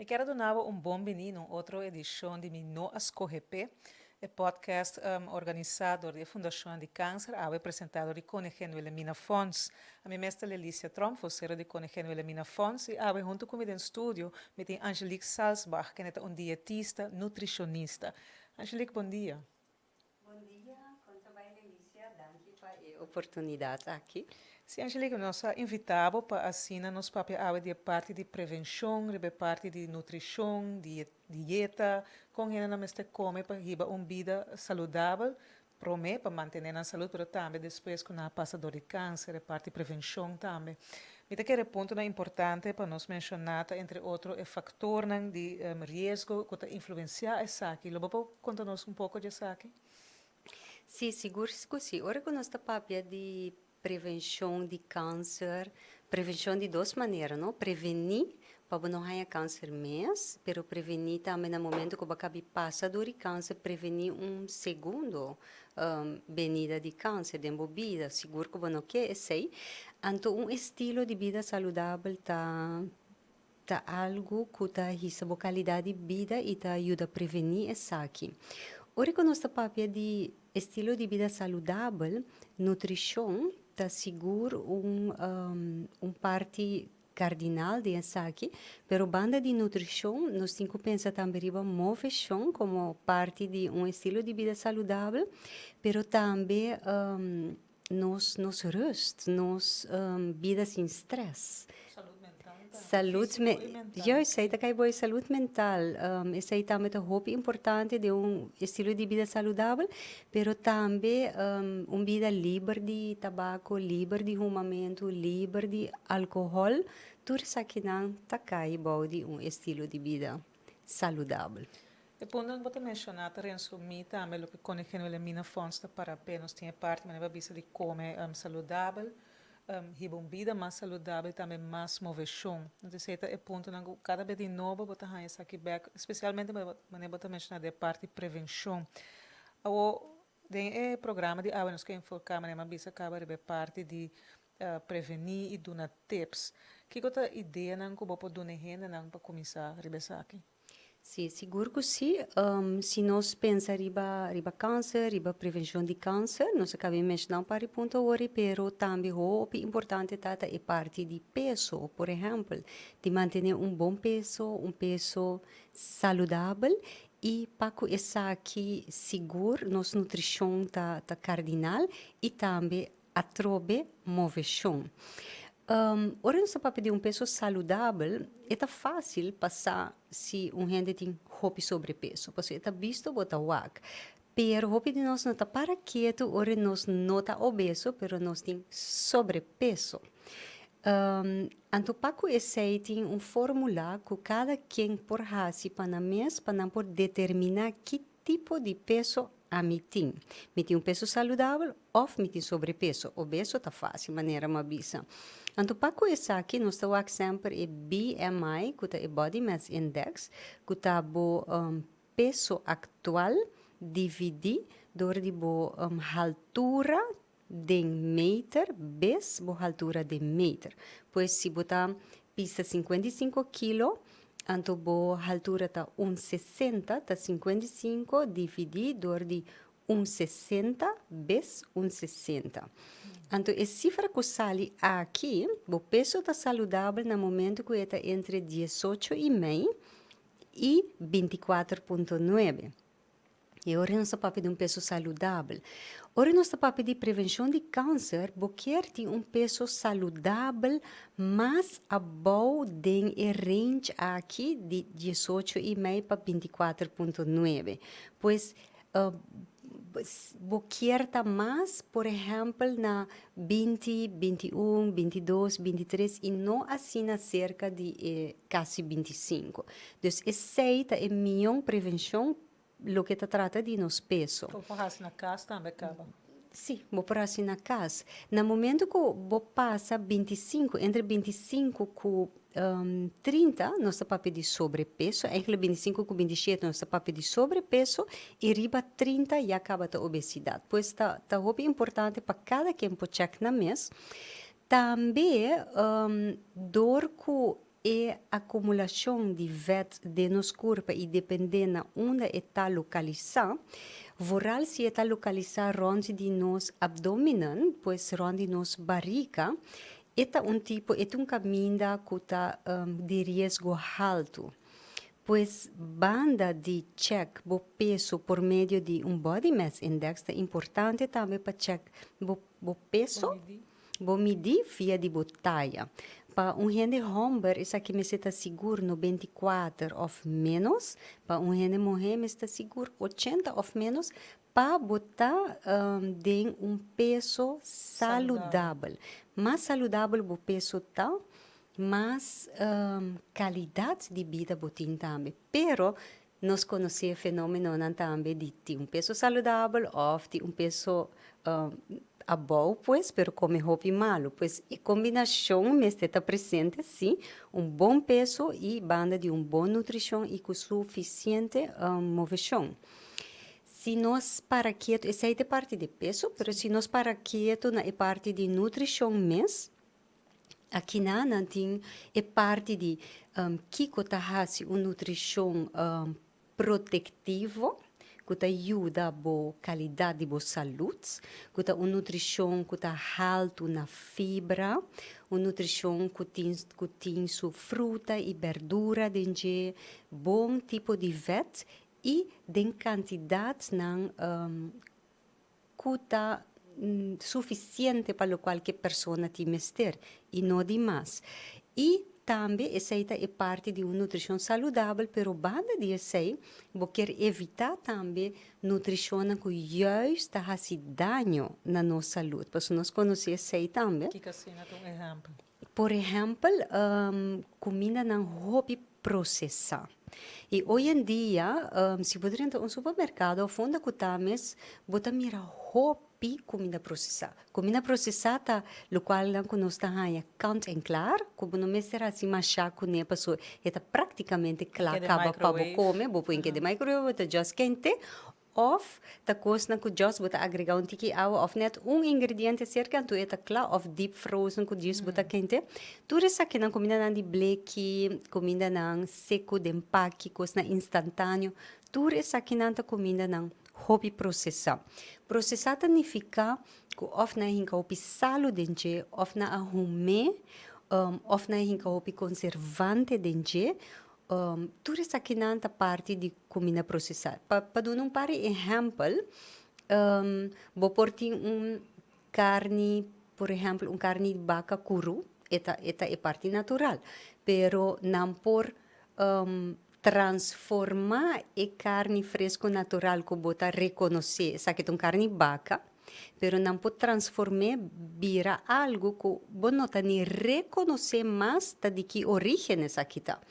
kier a duna bo un bon bini na un otro edicion di Mi No A Scoge P'e, e podcast organisa dor di e Fundacion di Cancer, awe presenta dor di Koningin Wilhelmina Fonds. Ami mes ta Lelicia Tromp, vocero di Koningin Wilhelmina Fonds, y awe hunto cu mi den studio mi tin Angelique Salsbach, kende ta un dietista nutricionista. Angelique, bon dia. Bon dia, kon ta bai Lelicia? Danki pa e oportunidat aki. Si Angelique, nos a invita bo pa asina nos papia awe di e parti di prevencion riba e parti di nutricion, di dieta, con hendenan mester come pa hiba un bida saludabel, prome pa mantene nan salud pero tambe despues cu nan a pasa dor di cancer, e parti prevencion tambe. Mi ta kere puntonan importante pa nos menciona ta entre otro e factornan di riesgo cu ta influencia esaki. Lo bo por conta nos un poco di esaki? Sí, sigur cu sí. Ora cu nos ta papia di prevencion di cancer, prevencion di dos manera, no? Preveni pa bo no haña cancer mes, pero preveni tambe na momento cu bo a cabi pasa dor di cancer, preveni un segundo benida di kanser den bo bida, sigur ku bo no ke esei. Anto un estilo di bida saludabel ta ta algu ku ta hisa bo kalidat di bida i ta yuda prevení esaki. Ora ku nos ta papia di estilo di bida saludabel, nutrishon ta sigur un un parti kardinal di esaki, pero banda di nutrishon nos tin ku pensa tambe riba moveshon komo parti di un estilo di bida saludabel, pero tambe nos nos rust, nos bida sin stress. Salud mental tambe. Salud Físico y mental. Juist, esei ta kai bo e salud mental. Esei tambe ta hopi importante den un estilo di bida saludabel, pero tambe un bida liber di tabako, liber di humamentu, liber di alkohòl, tur esakinan ta kai bou di un estilo di bida saludabel. E puntonan ku bo ta menshoná ta resumí tambe loke Koningin Wilhelmina Fonds ta para p'e. Nos tin e parti manera bo a bisa di kome saludabel, hiba un bida mas saludabel i tambe mas moveshon. Entonces esei ta e puntonan ku kada bes di nobo bo ta haña esaki bèk, spesialmente manera bo ta menshoná den e parti prevenshon. Awor, den e programa di awe nos ke enfoká manera mi a bisa kaba riba e parti di prevení i duna tips. Kiko ta ideanan ku bo por duna e hendenan pa kuminsá riba esaki? Sí, sigur ku sí. Si nos pensa riba riba kanser, riba prevenshon di kanser, nos a kaba di menshoná un par di punto awor, pero tambe hopi importante ta ta e parti di peso. Por ehèmpel, di mantené un bon peso, un peso saludabel i pa ku esaki sigur nos nutrishon ta ta kardinal i tambe Atrobe moveshon. Ora nos ta papia di un peso saludabel, e ta fásil pa sa si un hende tin hopi sobrepeso, pasobra e ta bisto bo ta wak. Pero hopi di nos no ta para ketu ora nos no ta obeso, pero nos tin sobrepeso. Anto pa ku esei tin un fórmula ku kada ken por hasi pa nan mes pa nan por determiná ki tipo di peso ami tin. Mi tin un peso saludabel òf mi tin sobrepeso. Obeso ta fásil, manera mi a bisa. Anto pa ku esaki nos ta wak semper e BMI, ku ta e Body Mass Index, ku ta bo peso aktual dividí dor di bo haltura den meter bes bo haltura den meter. Pues si bo ta pisa 55 kilo, anto bo haltura ta un 60, ta 55 dividí dor di un 60 bes un 60. Anto e sifra ku sali aki, bo peso ta saludabel na momento ku e ta entre 18 i mei i 24.9. E ora nos ta papia di un peso saludabel. Ora nos ta papia di prevencion di cancer, bo kier tin un peso saludabel mas abou den e range aki di diesocho i mei pa binticuater punto nuebe. Pues, bo kier ta mas, por ehempel, na binti, 21, 22, 23 i no asina cerca di e casi 25. Dus esei ta e mion prevencion loke ta trata di nos peso. Bo por haci na cas tambe caba? Si, bo por haci na cas. Na momento cu bo pasa 25, entre 25 cu 30 nos ta papia di sobrepeso, eigenlijk 25 cu 27 nos ta papia di sobrepeso y riba 30 ya caba ta obesidad. Pues ta ta hopi importante pa cada ken por check nan mes. Tambe dor cu. E akumulashon di vèt den nos kurpa i dependé na unda e ta lokalisá, vooral si e ta lokalisá rònt di nos abdóminan, pues rònt di nos barika, e ta un tipo, e ta un kaminda ku ta di riesgo haltu. Pues banda di chèk bo peso por medio di un body mass index ta importante tambe pa chèk bo peso. Bo midí via di bo taya. Pa un hende hòmber esaki mester ta sigur 94 òf ménos, pa un hende muhé mester ta sigur 80 òf ménos pa bo ta den un peso saludabel. Mas saludabel bo peso ta, mas kalidat di bida bo tin tambe. Pero nos konosé fenomenonan tambe di tin un peso saludabel òf tin un peso abou pues, pero kome hopi malu. Pues e kombinashon mester ta presente, sí, un bon peso i banda di un bon nutrishon i ku sufisiente moveshon. Si nos para ketu, esei ta e parti di peso, pero si nos para ketu na e parti di nutrishon mes, Akinan nan tin e parti di kiko ta hasi un nutrishon protektivo ku ta yuda bo kalidat di bo salud, ku ta un nutrishon ku ta haltu na fibra, un nutrishon ku tin ku tin su fruta i berdura den dje, bon tipo di vèt i den kantidatnan ku ta sufisiente pa lokual ku e persona tin mester i no di mas. I tambe esei ta e parti di un nutrishon saludabel, pero banda di esei bo kier evitá tambe nutrishonnan ku juist ta hasi daño na nos salud, pasobra nos konosé esei tambe. Kiko asina ta un ehèmpel? Por ehèmpel, kumindanan hopi prosesá. I oy en dia, si bo drenta un supermerkado òf unda ku ta mes, bo ta mira hopi kuminda prosesá. Kuminda prosesá ta lokualnan ku nos ta haña kant en klar, ku bo no mester hasi mashá kuné pasobra e ta práktikamente kla kaba pa bo kome. Bo por hinka den microwave, bo ta just kent'é Of ta kosnan ku just bo ta agrega un tiki awa of net un ingrediente serka anto e ta kla of deep frozen ku djis bo ta kente. Tur esakinan kumindanan di bleki, kumindanan seku den paki, kosnan instantaneo, tur esakinan ta kumindanan hopi prosesá. Prosesá ta nifiká ku of nan a hinka hopi salu den dje of nan a hum'é of nan a hinka hopi konservante den dje. Tur esakinan ta parti di kuminda prosesá. Pa pa duna un par di ehèmpel, bo por tin un karni, por ehèmpel un karni di baka kuru, e ta e ta e parti natural, pero nan por transformá e karni fresku natural ku bo ta rekonosé, esaki ta un karni baka, pero nan por transform'é bira algu ku bo no ta ni rekonosé mas ta di ki orígen esaki ta.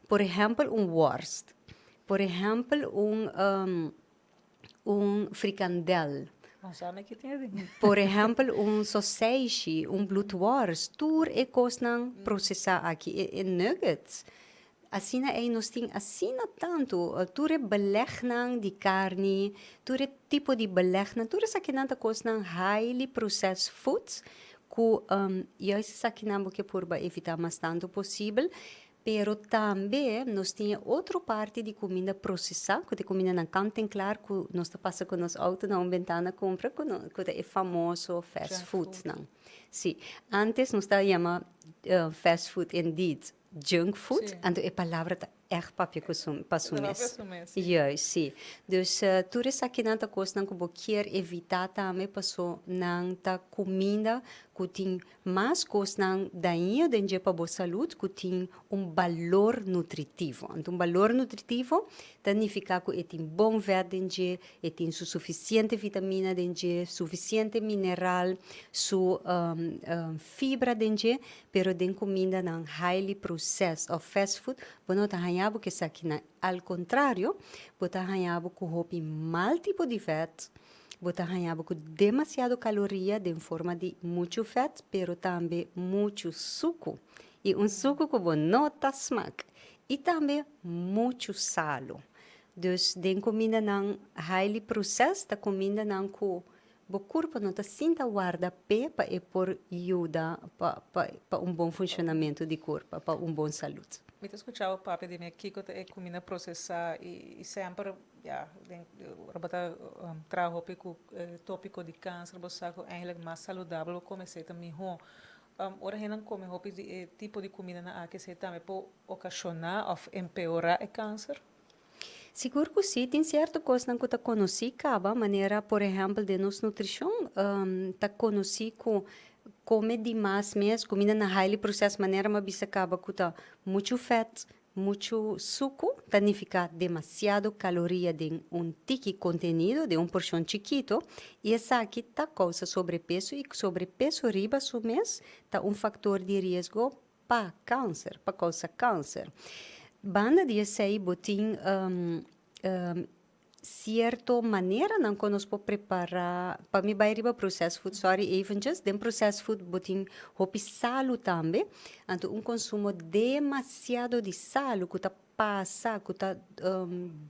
Por ehèmpel un wòrst, por ehèmpel un un frikandèl, por ehèmpel un soseishi, un bloedworst, tur e kosnan prosesá aki, e nuggets. Asina ei nos tin asina tantu, tur e belegnan di karni, tur e tipo di belegnan, tur esakinan ta kosnan highly processed foods ku juist esakinan bo ke purba evitá mas tantu posibel. Pero tambe nos tin e otro parti di kuminda prosesá, ku ta e kumindanan kant en klar ku nos ta pasa ku nos outo na un bentana kumpra, ku no ku ta e famoso fast foodnan. Sí, antes nos ta yama fast food indeed junk food, anto e palabra ta ègt papia ku su pa su mes. Juist, sí. Dus tur esakinan ta kosnan ku bo kier evitá tambe paso nan ta kuminda ku tin Mas kosnan daño den dje pa bo salud ku tin un balor nutritivo. Anto un balor nutritivo ta nifiká ku e tin bon vèt den dje, e tin su sufisiente vitamina den dje, sufisiente mineral, su fibra den dje, pero den kumindanan highly processed òf fast food bo no ta haña bo ku esakinan. Al kontrario, bo ta haña bo ku hopi mal tipo di vèt. Bo ta haña bo ku demasiado kaloria den forma di muchu fèt, pero tambe muchu suku. I un suku ku bo no ta smak. I tambe muchu salu. Dus den kumindanan highly processed ta kumindanan ku. Bo kurpa no ta sinta warda p'e pa e por yuda pa pa pa un bon funshonamentu di kurpa, pa un bon salud. Mi ta skucha bo papia di mi kiko ta e kuminda prosesá i semper ya den ora bo ta traha hopi ku e topiko di kanser bo sa ku eigenlijk mas saludabel bo kome esei ta mihó. Ora hendenan kome hopi di e tipo di kumindanan aki esei tambe por okashoná òf empeorá e kanser? Sigur ku si, tin sierto kosnan ku ta konosí kaba, manera por ehèmpel den nos nutrishon ta konosí ku kome dimas mes, kuminda na highly processed manera mi a bisa kaba ku ta muchu fèt, muchu suku, ta nifiká demasiado kaloria den un tiki kontenido, den un porshon chikitu, i esaki ta kousa sobrepeso i sobrepeso riba su mes ta un faktor di riesgo pa kanser, pa kousa kanser. Banda di esei bo tin sierto maneranan kon nos por prepara, pa mi bai riba processed food, sorry eventjes, den processed food bo tin hopi salu tambe, anto un konsumo demasiado di salu ku ta pasa ku ta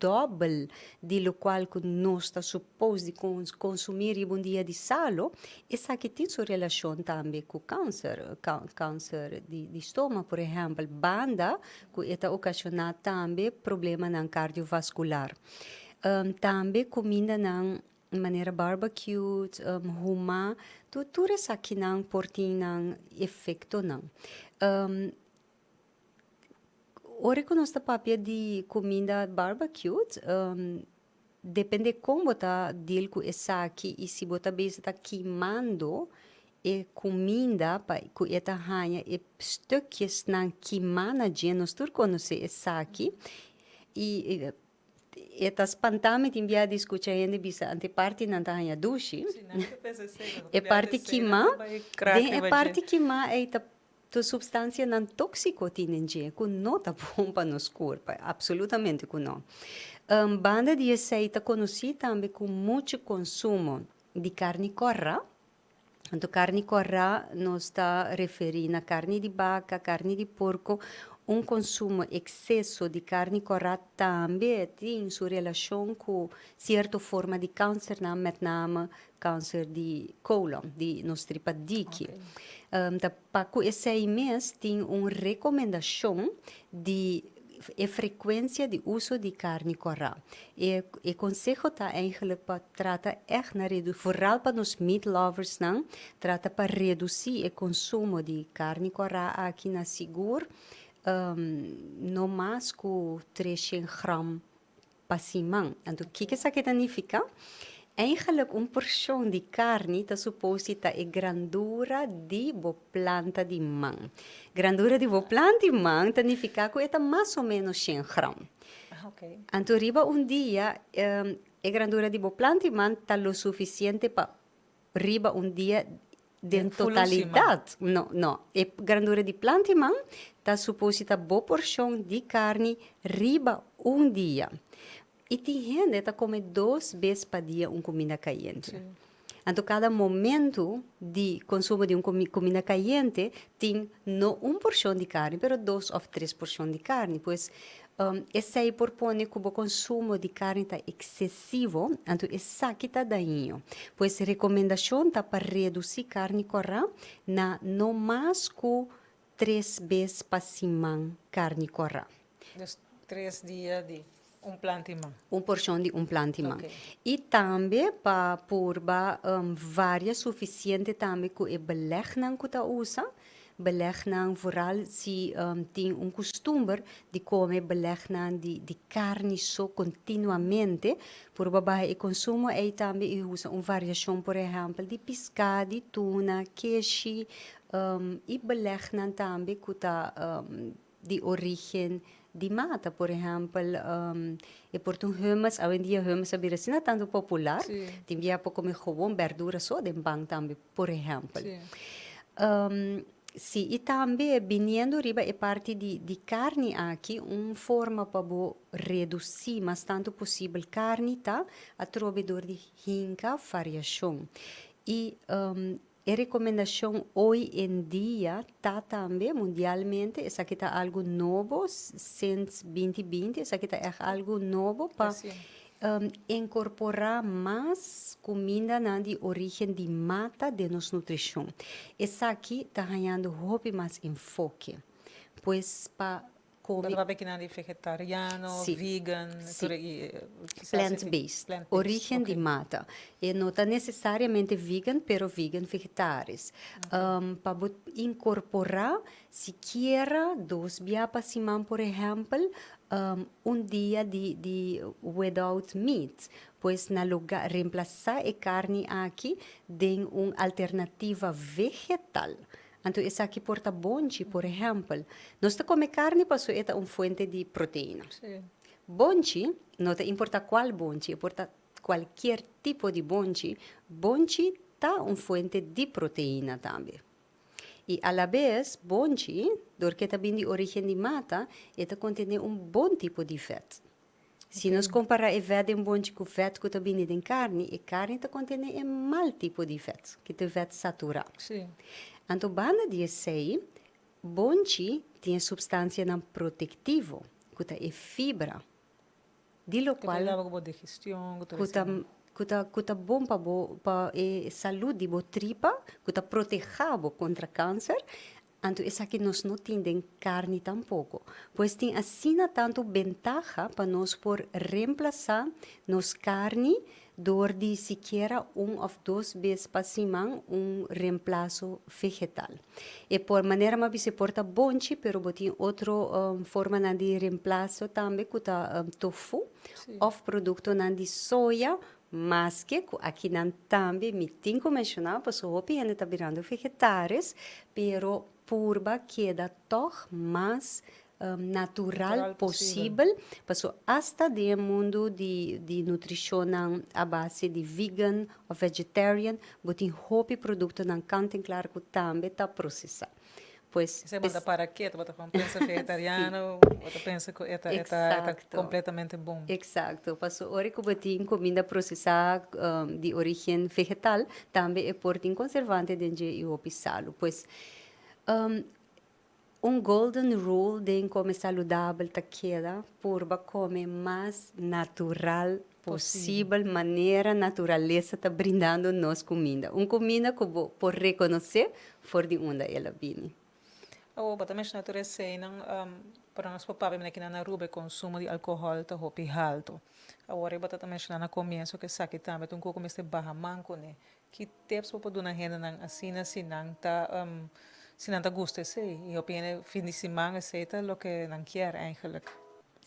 dòbel di lokual ku nos ta supos di konsumí riba un dia di salo, esaki tin su relashon tambe ku kanser, kanser di stoma por ehèmpel, banda ku e ta okashoná tambe problemanan kardiovaskular. Tambe kumindanan manera barbecue, huma, tur esakinan por tin nan efektonan. Ora ku nos ta papia di kuminda barbecued, depende kon bo ta deal ku esaki i si bo ta bisa ta kimando e kuminda pa ku e ta haña e stukjesnan kimá na dje, nos tur konosé esaki i E ta spantá mi tin bia di skucha hende bisa ante partinan ta haña dushi. E parti kimá, den e parti kimá ei ta tur supstansianan tóksiko tin den dje ku no ta bon pa nos kurpa, apsolutamente ku no. Banda di esei ta konosí tambe ku muchu konsumo di karni kòrá. Anto karni kòrá nos ta referí na karni di baka, karni di porko. Un konsumo ekseso di karni kòrá tambe tin su relashon ku sierto forma di kansernan, met name kanser di kolon, di nos tripa diki. Ta pa ku esei mes tin un rekomendashon di e frekuensia di uso di karni kòrá. E e konseho ta eigenlijk pa trata ègt na redu, vooral pa nos meat loversnan, trata pa redusí e konsumo di karni kòrá aki na sigur no mas ku treshen gram pa siman. Anto kiko esaki ta nifiká? Eigenlijk un porshon di karni ta suposi ta e grandura di bo planta di man. Grandura di bo planta di man ta nifiká ku e ta mas o ménos shen gram. Anto riba un dia e grandura di bo planta di man ta lo sufisiente pa riba un dia den totalidat. No, no. E grandura di planta di man ta suposi ta bo porshon di karni riba un dia. I tin hende ta kome dos bes pa dia un kuminda kayente. Anto kada momentu di konsumo di un kuminda kayente tin no un porshon di karni pero dos òf tres porshon di karni. Pues esei por pone ku bo konsumo di karni ta eksesivo, anto esaki ta daño. Pues rekomendashon ta pa redusí karni kòrá na no mas ku tres bes pa siman karni kòrá. Dus tres dia di un planta i man. Un porshon di un planta i man. I tambe pa purba varia sufisiente tambe ku e belegnan ku ta usa. Belegnan vooral si tin un kustumber di kome belegnan di di karni so kontinuamente, purba baha e konsumo ei tambe i usa un variashon por ehèmpel di piská, di tuna, keshi i belegnan tambe ku ta di origen di mata. Por ehèmpel, e por ta un hummus, awendia hummus a bira asina tantu popular, tin bia por kome gewoon bèrdura so den pan tambe, por ehèmpel. Sí, i tambe biniendo riba e parti di di karni aki, un forma pa bo redusí mas tantu posibel karni ta atrobe dor di hinka variashon. I E rekomendashon oy en dia ta tambe mundialmente, esaki ta algu nobo sinds binti binti, esaki ta ègt algu nobo pa Inkorporá mas kumindanan di orígen di mata den nos nutrishon. Esaki ta hañando hopi mas enfoke. Pues pa kome. Bo ta papia kinan di vegetariano, vegan, tur e kisas. Plant based, orígen di mata. E no ta nesesariamente vegan, pero vegan vegetaris. Pa bo inkorporá sikiera dos bia pa siman por ehèmpel, un dia di di without meat, pues na luga remplasá e karni aki den un alternativa vegetal. Anto esaki por ta bonchi, por ehèmpel. Nos ta kome karni pasobra e ta un fuente di proteina. Bonchi, no ta importá kual bonchi, e por ta kualkier tipo di bonchi, bonchi ta un fuente di proteina tambe. I alabes, bonchi, dor ku e ta bin di orígen di mata, e ta kontené un bon tipo di vèt. Si nos kompará e vèt den bonchi ku vèt ku ta bini den karni, e karni ta kontené e mal tipo di vèt, ku ta e vèt saturá. Anto banda di esei, bonchi tin e supstansianan protektivo, ku ta e fibra. Di lokual ku ta ku ta ku ta bon pa bo pa e salud di bo tripa, ku ta protehá bo kontra kanser, anto esaki nos no tin den karni tampoko. Pues tin asina tantu bentaha pa nos por remplasá nos karni dor di sikiera un òf dos bes pa siman un remplaso vegetal. E por manera mi a bisa e por ta bonchi pero bo tin otro formanan di remplaso tambe ku ta tofu òf produktonan di soya maske ku akinan tambe mi tin ku menshoná pasobra hopi hende ta birando vegetaris pero purba keda tòg mas natural posibel paso asta den e mundu di di nutrishonnan a base di vegan of vegetarian bo tin hopi produktonan kant en klar ku tambe ta prosesá pues Esei bo ta para ketu bo ta kon pensa vegetariano bo ta pensa ku e ta e ta kompletamente bon. Eksakto paso ora ku bo tin kuminda prosesá di origen vegetal tambe e por tin konservante den dje i hopi salu pues Un golden rule den kome saludabel ta keda purba kome mas natural posibel manera naturalesa ta brindando nos kuminda. Un kuminda ku bo por rekonosé for di unda el a bini. Awor, bo ta menshoná tur eseinan, pero nos por papia mira kinan na Aruba e konsumo di alkohòl ta hopi haltu. Awor e bo ta menshoná na komienso ku esaki tambe ta un kos ku mester baha man kuné. Ki tips bo por duna hendenan asina si nan ta si nan ta gusta esei y hopi hende fin di siman esei ta loke nan kier eigenlijk?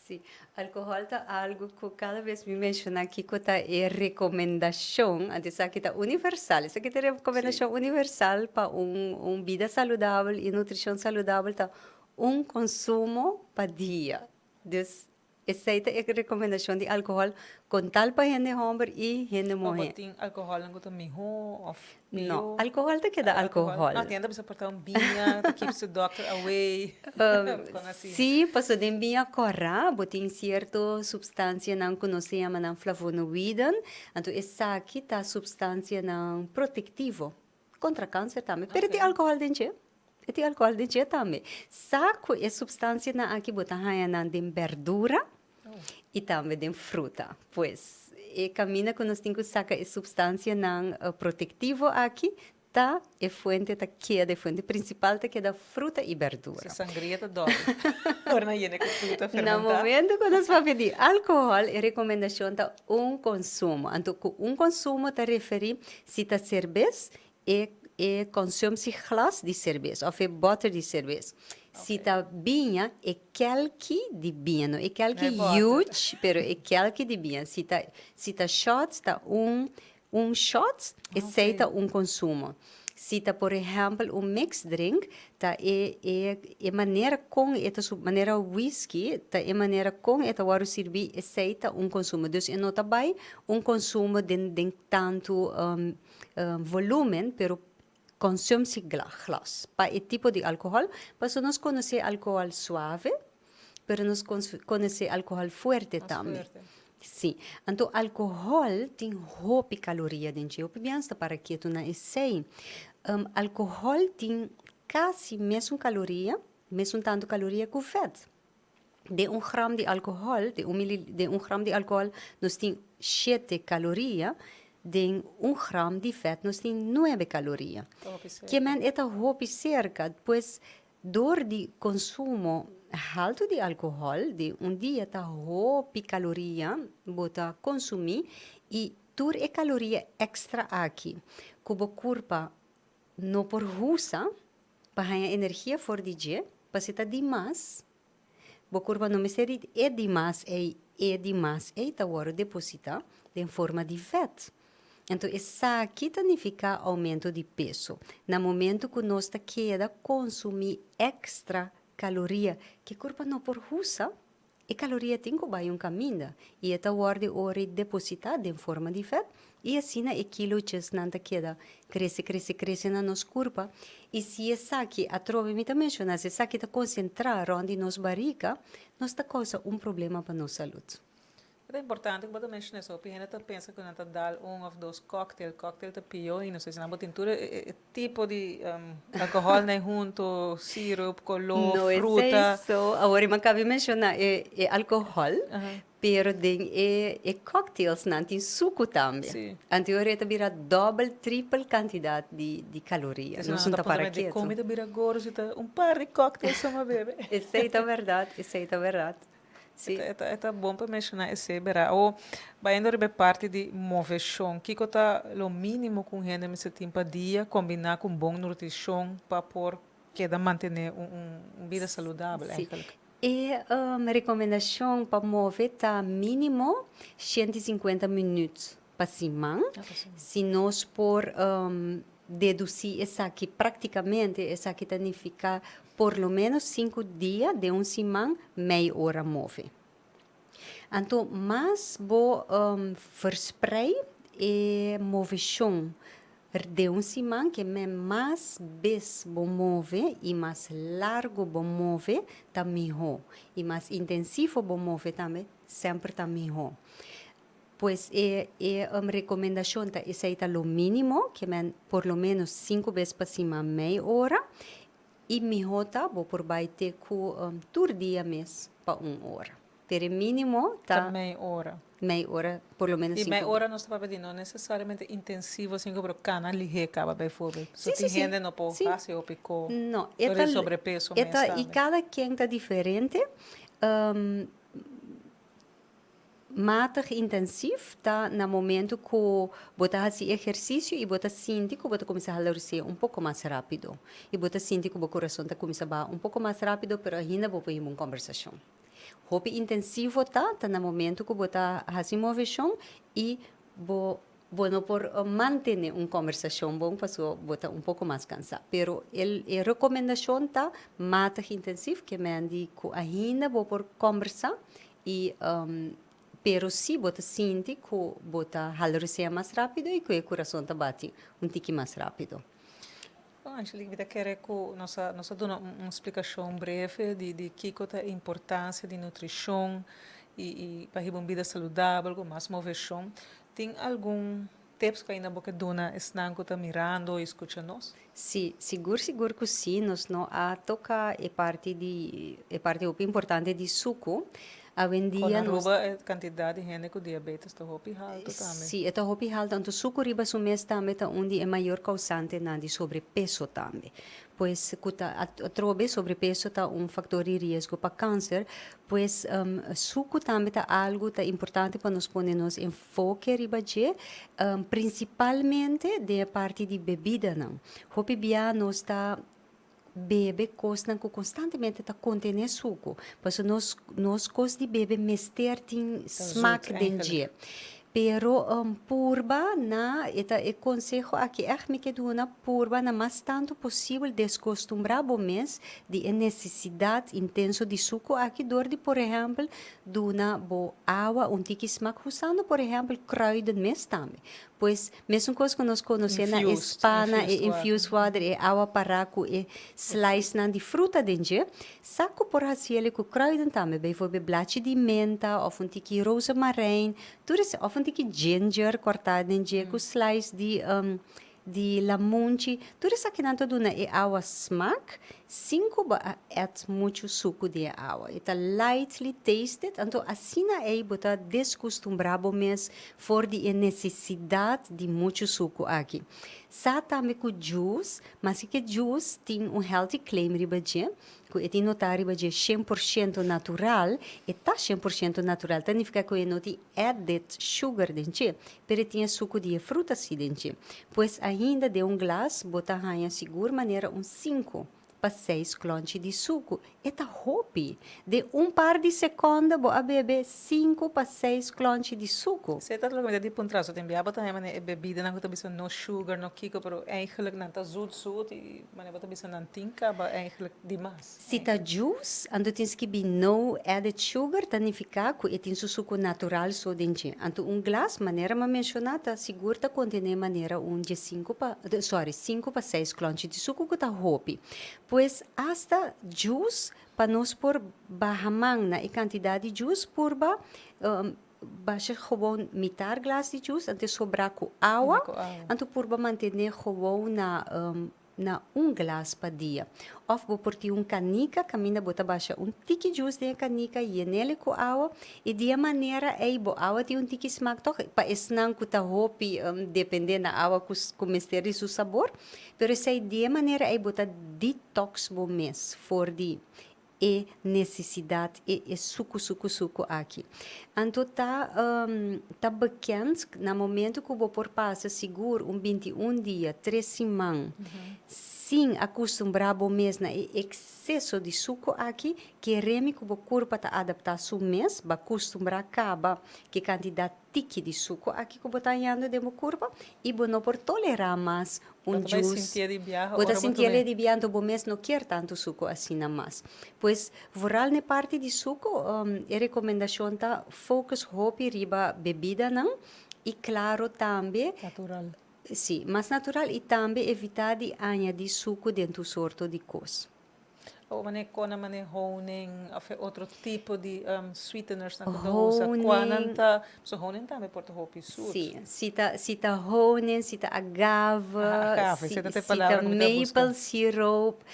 Si, alcohol ta algo cu cada bes mi menciona kico ta e recomendacion, anto esaki ta universal, esaki ta e recomendacion universal pa un un bida saludabel y nutricion saludabel ta un consumo pa dia. Dus Esei ta e rekomendashon di alkohòl kontal pa hende hòmber i hende muhé. Bo tin alkohòlnan ku ta mihó òf pió? No, alkohòl ta keda alkohòl. No, tin hende ta bisa por ta un biña ta keeps the doctor away. Kon asina? Sí, pasobra den biña kòrá bo tin sierto supstansianan ku nos ta yama nan flavonoïden, anto esaki ta supstansianan protektivo Kontra kanser tambe. Pero e tin alkohòl den dje. E tin alkohòl den dje tambe. Sa ku e supstansianan aki bo ta haña nan den bèrdura i tambe den fruta. Pues, e kaminda ku nos tin ku saka e supstansianan protektivo aki ta e fuente ta keda, e fuente prinsipal ta keda fruta i bèrdura. Si sangria ta dòbel ora nan yena ku fruta fermentá. Na momento ku nos papia di alkohòl e rekomendashon ta un konsumo. Anto ku un konsumo ta referí Si ta serbes, e e consumptieglas di serbes of e boter di serbes. Si ta biña, e kelki di biña, no e kelki huge, pero e kelki di biña. Si ta si ta shots, ta un un shot, esei ta un consumo. Si ta por ehempel un mixed drink, ta e e e manera kon e ta su manera whisky ta e manera kon e ta wòrdu sirbí esei ta un konsumo. Dus e no ta bai un konsumo den den tantu volúmen pero konsumsi glas pa e tipo di alkohòl pasobra nos konosé alkohòl suave pero nos konosé alkohòl fuerte tambe. Sí. Anto alkohòl tin hopi kaloria den dje. Hopi biaha nos ta para ketu na esei. Alkohòl tin kasi mesun kaloria, mesun tantu kaloria ku vèt. Den un gram di alcohol, den un mili, den un gram di alcohol nos tin shete caloria, den un gram di vet nos tin nuebe caloria. Ke men e ta hopi cerca, pues dor di consumo halto di alcohol den un dia ta hopi caloria bo ta consumi y tur e caloria extra aki cu bo curpa no por husa pa haña energia for di dje, pasobra ta dimas. Bo kurpa no mester di e dimas ei, e dimas ei ta wòrdu depositá den forma di vèt. Anto esaki ta nifiká oumento di peso. Na momentu ku nos ta keda konsumí èkstra kaloria ku e kurpa no por usa, E kaloria tin ku bai un kaminda i e ta wòrdu ora depositá den forma di vèt i asina e kilochesnan ta keda krese krese krese na nos kurpa i si esaki, atrobe mi ta menshoná, si esaki ta konsentrá rònt di nos barika, nos ta kousa un problema pa nos salud. E ta importante ku bo ta menshoná esaki, hopi hende ta pensa ku nan ta dal un òf dos kòktel, kòktel ta pió i no sé si nan bo tin tur e Tipo di alcohol na e hunto, sirup, color, No fruta. esei so. Awor mi a caba di menciona e e alcohol, pero den e e cocktails nan tin sucu tambe. Anto e ta bira dobel, tripel cantidad di di caloria. Esei Nos nan no ta ta para puntra mi ketu. dicon mi ta bira gordo si ta un par di cocktails so mi a bebe. Esei ta berdad, esei ta berdad. Sí. E ta, e ta bon pa menshoná esei, bera. Awor, bayendo riba e parti di moveshon, kiko ta lo mínimo ku un hende mester tin pa dia kombiná ku un bon nutrishon pa por keda mantené un, un bida saludabel Sí. eigenlijk? E rekomendashon pa move ta mínimo 150 minüt pa siman. Ah, pa siman. Si nos por dedusí esaki práktikamente, esaki ta nifiká por lo ménos sinku dia den un siman mei ora move. Anto mas bo versprei e moveshon den un siman ke men mas bes bo move i mas largu bo move ta mihó i mas intensivo bo move tambe semper ta mihó. Pues e e rekomendashon ta esei ta lo mínimo, ke men por lo ménos sinku bes pa siman mei ora i mihó ta bo por bai te ku tur dia mes pa un ora. Pero e mínimo Ta ta mei ora. mei ora por lo ménos I mei sinku ora nos ta papia di no nesesariamente intensivo sinku pero kana lihé kaba beivoorbeeld. So Sí, sí, tin sí. hende no por Sí. hasi hopi ko No, e dor ta di sobrepeso e mes ta i tambe. kada ken ta diferente. Matig intensief ta na momento ku bo ta hasi ehersisio i bo ta sinti ku bo ta kuminsá hala rosea un poko mas rápido i bo ta sinti ku bo kurason ta kuminsá baha un poko mas rápido pero ainda bo por hiba un kòmbersashon. Hopi intensivo ta ta na momento ku bo ta hasi moveshon i bo bo no por mantené un kòmbersashon bon pasobra bo ta un poko mas kansá. Pero el e rekomendashon ta matig intensief ke men di ku ainda bo por kòmbersá I pero si bo ta sinti ku bo ta hala rosea mas rápido i ku e kurason ta bati un tiki mas rápido. Bon, Angelique, mi ta kere ku nos a nos a duna un splikashon breve di di kiko ta e importansia di nutrishon i i pa hiba un bida saludabel ku mas moveshon. Tin algun tips ku ainda bo ke duna esnan ku ta mirando i skucha nos? Sí, sigur sigur ku sí. Nos no a toka e parti di e parti hopi importante di suku. Awendia Con nos. Aruba e kantidat di hende ku diabetes ta hopi haltu tambe. Sí, e ta hopi haltu. Anto suku riba su mes tambe ta un di e mayor kousantenan di sobrepeso tambe. Pues ku ta atrobe sobrepeso ta un faktor di riesgo pa kanser. Pues suku tambe ta algu ta importante pa nos pone nos enfoke riba dje, prinsipalmente den e parti di bebidanan. Hopi bia nos ta bebe kosnan ku konstantemente ta kontené suku, pasobra nos nos kos di bebe mester tin smak den dje. Pero purba na, e ta e konseho aki ègt mi ke duna, purba na mas tantu posibel deskostumbrá bo mes di e nesesidat intenso di suku aki dor di por ehèmpel duna bo awa un tiki smak usando por ehèmpel kruiden mes tambe. Pues mesun kos ku nos konosé na e spa na e infused water, e awa pará ku e slicenan di fruta den dje, sa ku por hasi el ku kruiden tambe, bijvoorbeeld blachi di menta òf un tiki rozemarijn, tur esei, òf un tiki ginger kòrtá den dje ku slice di di lamunchi, tur esakinan ta duna e awa smak. Sin ku bo a add muchu suku di e awa. E ta lightly tasted, anto asina ei bo ta deskustumbrá bo mes for di e nesesidat di muchu suku aki. Sa tambe ku juice, maske ke juice tin un healthy claim riba dje, ku e tin notá riba dje 100% natural, e ta 100% natural, ta nifiká ku e no tin added sugar den dje, pero e tin e suku di e fruta si den dje. Pues ainda den un glas bo ta haña sigur manera un sinku pa seis klonchi di suku. E ta hopi! Den un par di sekonde bo a bebe sinku pa seis klonchi di suku. Esei ta loke mi ta di puntra. So tin bia bo ta haña manera e bebidanan ku ta bisa no sugar, no kiko, pero eigenlijk nan ta zoet zoet i manera bo ta bisa nan tin kaba eigenlijk di mas. Si ta juice, anto tin skibi no added sugar, ta nifiká ku e tin su suku natural so den dje. Anto un glas, manera mi a menshoná, ta sigur ta kontené manera un diesinku pa, sorry, sinku pa seis klonchi di suku ku ta hopi. Pues asta juice, pa nos por baha man na e kantidat di juice, purba basha gewoon mitar glas di juice, anto e sobrá ku awa, anto purba mantené gewoon na na un glas pa dia. Of bo por tin un kanika kaminda bo ta basha un tiki jus den e kanika, yen'el ku awa i di e manera ei bo awa tin un tiki smak tòg pa esnan ku ta hopi dependé na awa ku ku mester di su sabor. Pero esei di e manera ei bo ta detox bo mes for di e nesesidat e e suku suku suku aki. Anto ta ta bekend na momento ku bo por pasa sigur un 21 dia, tres siman, sin akustumbrá bo mes na e ekseso di suku aki, kere mi ku bo kurpa ta adaptá su mes, bo a kustumbrá kaba ku e kantidat tiki di suku aki ku bo ta hañando den bo kurpa i bo no por tolerá mas un Bo ta bai juice. sintié di biaha Bo ta ora bo sintié tum'é. di biaha, anto bo mes no kier tantu suku asina mas. Pues, vooral n'e parti di suku, e rekomendashon ta focus hopi riba bebidanan i klaro tambe. Natural. Sí, mas natural i tambe evitá di añadí suku den tur sorto di kos. O mane kona mane honing of e otro tipo di sweeteners nan ku ta usa kua nan ta pasobra honing tambe por ta hopi zoet. Si, si ta si ta honing, si ta agave, Agave, si esei ta e si ta palabra ku mi ta buska. maple syrup,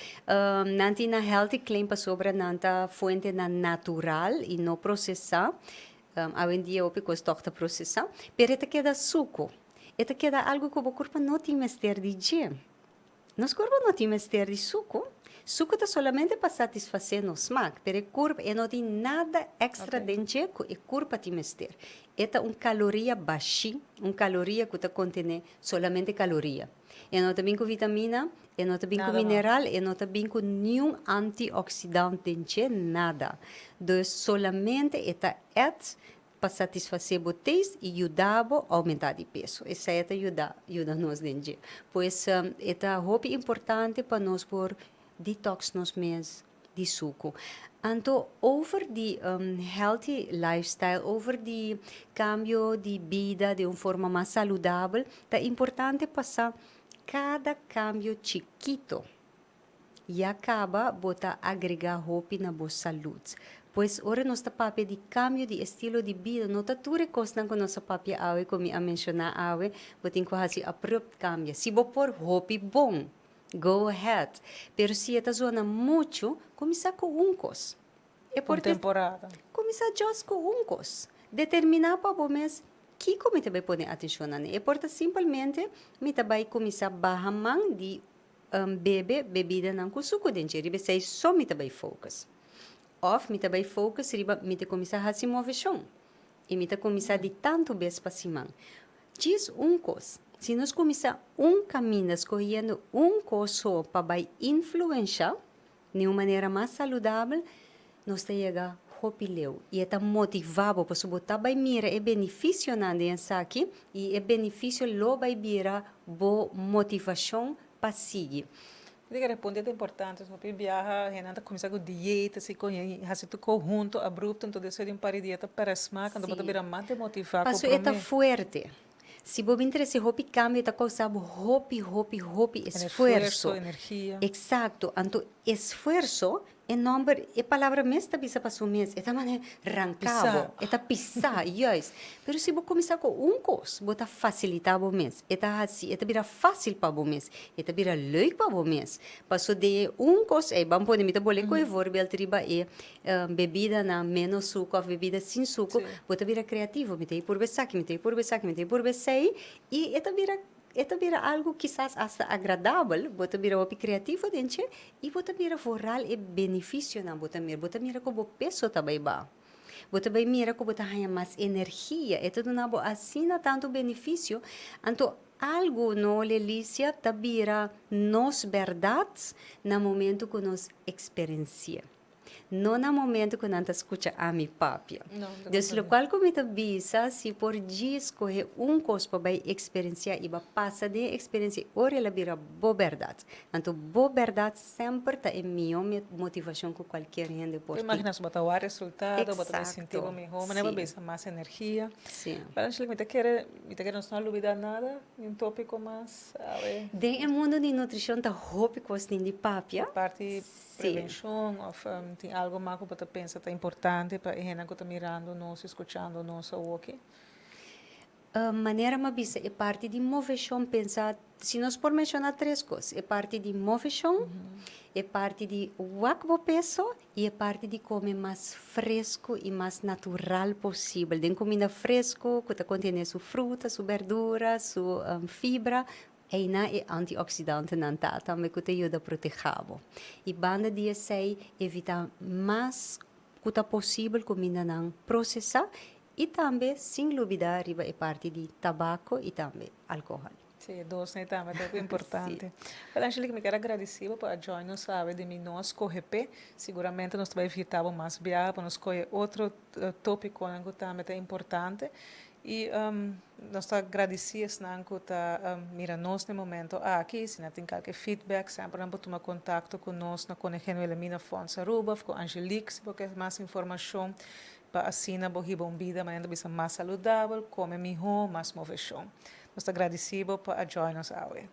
nan tin nan healthy claim pasobra nan ta fuentenan natural i no prosesá. Awendia hopi kos tòg ta prosesá, pero e ta keda suku, e ta keda algu ku bo kurpa no tin mester di dje. Nos kurpa no tin mester di suku. Suku ta solamente pa satisfasé nos smak, pero e kurpa e no tin nada èkstra den dje ku e kurpa tin mester. E ta un kaloria bashí, un kaloria ku ta kontené solamente kaloria. E no ta bin ku vitamina, e no ta bin ku mineral, e no ta bin ku niun antioksidant den dje, nada. Dus solamente e ta èt Pa satisfasé bo taste i yuda bo oumentá di peso. Esei ta yuda yuda nos den dje. Pues e ta hopi importante pa nos por detox nos mes di suku. Anto over di healthy lifestyle, over di kambio di bida den un forma mas saludabel, ta importante pa sa kada kambio chikito. Ya caba bo ta agrega hopi na bo salud. Pues ora nos ta papia di cambio di estilo di bida no ta tur e cosnan cu nos a papia awe cu mi a menciona awe bo tin cu haci abrupt cambia. Si bo por hopi bon, go ahead. Pero si e ta zona mucho, cuminsa cu un cos. E por Un temporada. Cuminsa just cu un cos. Determina pa bo mes kico mi ta bay pone atencion na ne. E por ta simpelmente mi ta bay cuminsa baha man di Bebe bebidanan ku suku den dje. Riba esei so mi ta bai focus. Òf mi ta bai focus riba mi ta kuminsá hasi moveshon. I mi ta kuminsá di tantu bes pa siman. Djis un kos. Si nos kuminsá un kaminda skohiendo un kos so pa bai influenshá Di un manera mas saludabel, nos ta yega hopi leu i e ta motivá bo pasobra bo ta bai mira e benefisionan den esaki i e benefisio lo bai bira bo motivashon pa sigui. Mi ta kere punto ta importante, hopi biaha hendenan ta kuminsá ku dieta si kon hasi tur ko hunto abrupto enton despues di un par di dia ta pèrdè smak anto bo ta bira mas demotivá ku Pasobra e ta promé. fuerte. Si bo bin trese hopi kambio ta kousa bo hopi, hopi, hopi esfuerso. Esfuerso, energia. Eksakto. Anto esfuerso E nomber, e palabra mes ta bisa pa su mes, e ta mane ranca bo, e ta pisa, juist. Pero si bo cuminsa cu un cos, bo ta facilita bo mes, e ta haci, e ta bira facil pa bo mes, e ta bira leuk pa bo mes. Paso den e un cos ey, ban pone, mi ta bole cu e voorbeeld riba e bebidanan menos sucu of bebida sin sucu, bo ta bira creativo, mi ta e purba esaki, mi ta e purba esaki, mi ta e purba esey, y e ta bira E ta bira algu kisas asta agradabel, bo ta bira hopi kreativo den dje i bo ta mira vooral e benefisionan bo ta mira. Bo ta mira ku bo peso ta bai baha. Bo ta bai mira ku bo ta haña mas energia. E ta duna bo asina tantu benefisio. Anto algu no, Lelicia, ta bira nos bèrdat na momentu ku nos eksperensi'é. No na momento cu nan ta scucha ami papia. Dus locual cu mi ta bisa, si por djis scoge un cos pa bay experiencia y ba pasa den e experiencia ora el a bira bo berdad. Anto bo berdad semper ta e miyo motivacion cu cualkier hende por tin. Imagina su bo ta wak resultado, bo ta bay sinti bo miho, manera bo bisa mas energia. Pero Angelique mi ta kere, mi ta kere nos no a lubida nada, ni un topico mas awe. Den e mundo di nutricion ta hopi cos tin di papia. Parti Prevenshon òf tin algu mas ku bo ta pensa ta importante pa e hendenan ku ta mirando nos i skuchando nos awoki? Manera mi a bisa e parti di moveshon pensa si nos por menshoná tres kos, e parti di moveshon, e parti di wak bo peso i e parti di kome mas fresku i mas natural posibel. Den kuminda fresku ku ta kontené su fruta, su bèrdura, su fibra, Einan e antioksidantenan ta tambe ku ta yuda protehá bo. I banda di esei evitá mas ku ta posibel kumindanan prosesá i tambe sin lubidá riba e parti di tabako i tambe alkohòl. Sí, e dosnan ei tambe ta hopi importante. Wel Angelique, mi kier a gradisí bo pa a join nos awe di mi no a skohe p'e. Siguramente nos ta bai invitá bo mas biaha pa nos skohe otro tópikonan ku tambe ta importante. I nos ta gradisí esnan ku ta mira nos na e momento aki. Si nan tin kalke feedback, semper nan por tuma kontakto ku nos na Koningin Wilhelmina Fonds Aruba òf ku Angelique si bo ke mas informashon pa asina bo hiba un bida manera ta bisa mas saludabel, kome mihó, mas moveshon. Nos ta gradisí bo pa a join nos awe.